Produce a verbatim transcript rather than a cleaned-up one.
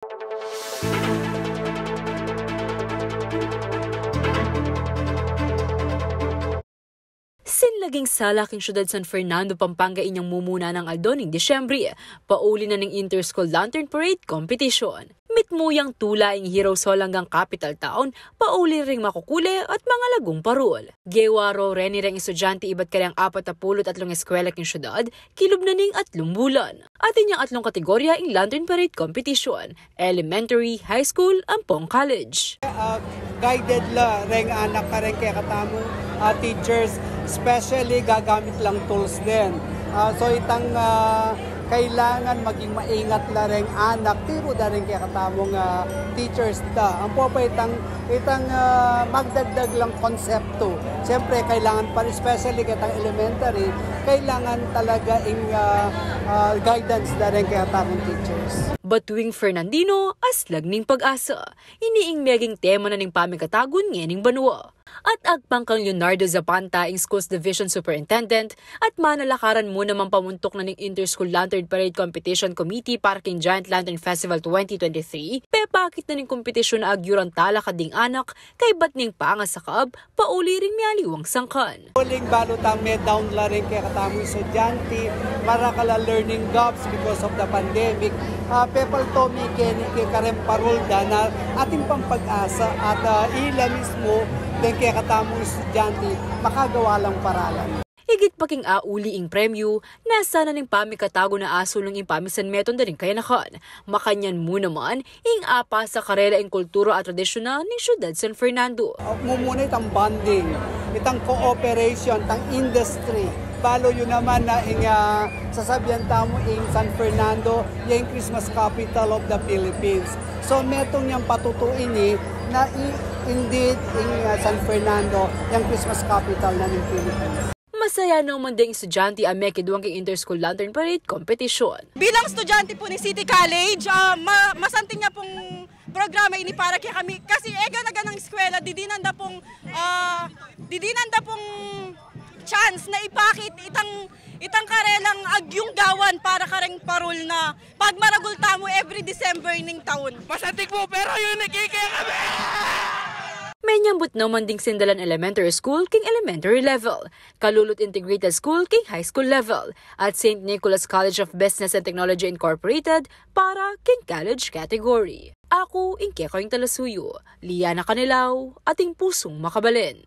Sinlag ing sala king syudad San Fernando, Pampanga, inyang mumuna nang aldo ning Disyembre, pauli na ning Inter-School Lantern Parade Competition. Mitmu yang tula ing Heroes Hall anggang Capitol Town, pauli ring makukule at mangalagung parul. Gewa ro reni reng estudyante ibat karing apat a pulu't atlung eskwela king syudad, kilub na ning atlung bulan. Atin yang atlung kategorya ing Lantern Parade Competition, elementary, high school, ampong college. Ah, guided la reng anak kareng kekatamung, ah, teachers, especially gagamit lang tools din. Ah, so itang, ah, kailangan maging maingat la reng anak, tiru da reng kekatamung, ah, teachers da. Ampo pa itang, itang, ah, magdagdag lang konsepto. Siyempre, kailangan pa, especially ketang elementary, kailangan talaga ing, ah, ah, guidance da reng kekatamung teachers. Batuing Fernandino, aslag ning pag-asa. Ini ing meging tema na ning pamikatagun ngening banua. At agpang kang Leonardo Zapanta, ing Schools Division Superintendent, at manalakaran mu namang pamuntuk na ning Inter-School Lantern Parade Competition Committee para king Giant Lantern Festival twenty twenty-three, pepakit na ning kompetisyun a agyuran talakad ding anak, kaybat ning pangasakab, pauli ring mialiwang sangkan. Uling balu tang me-down la ring kekatamung estudyante, marakal a learning gaps because of the pandemic. Ah, pepalto mi keni keng kareng parul da na atin pang pag-asa at, ah, ila mismu deng kekatamung estudyante makagawa lang paralan. Igit pa king auli ing premyu, nasa na ning pamikatagun a asulung ing pamisanmetung da ring kayanakan. Makanyan mu naman, ing apasa karela ing kultura at tradisyunal ning syudad San Fernando. Ah, mumuna itang bonding, itang cooperation, itang industry. Balu yu naman na ing, ah, sasabian tamu ing San Fernando, ya ing Christmas capital of the Philippines. So, metung yang patutu ini na i-, indeed, ing, ah, San Fernando, yang Christmas capital na ning Philippines. Masaya naman ding estudyante a mekidwang king Inter-School Lantern Parade Competition. Bilang estudyante po ni City College, ah, ma-, masanting niya pong programa ini para kekami. Kasi e gana-ganang eskwela, didinan da pong, ah, didinan da pong chance na ipakit itang, itang karelang agyung gawan para kareng parul na pagmaragul tamu every December ning taun. Masanting po, pero unique kekami! Menyambut naman ding Sindalan Elementary School king elementary level, Kalulot Integrated School king high school level, at Saint Nicholas College of Business and Technology Incorporated para king college category. Aku ing kekayung talasuyu, Liana Canelao, ating pusung makabalen.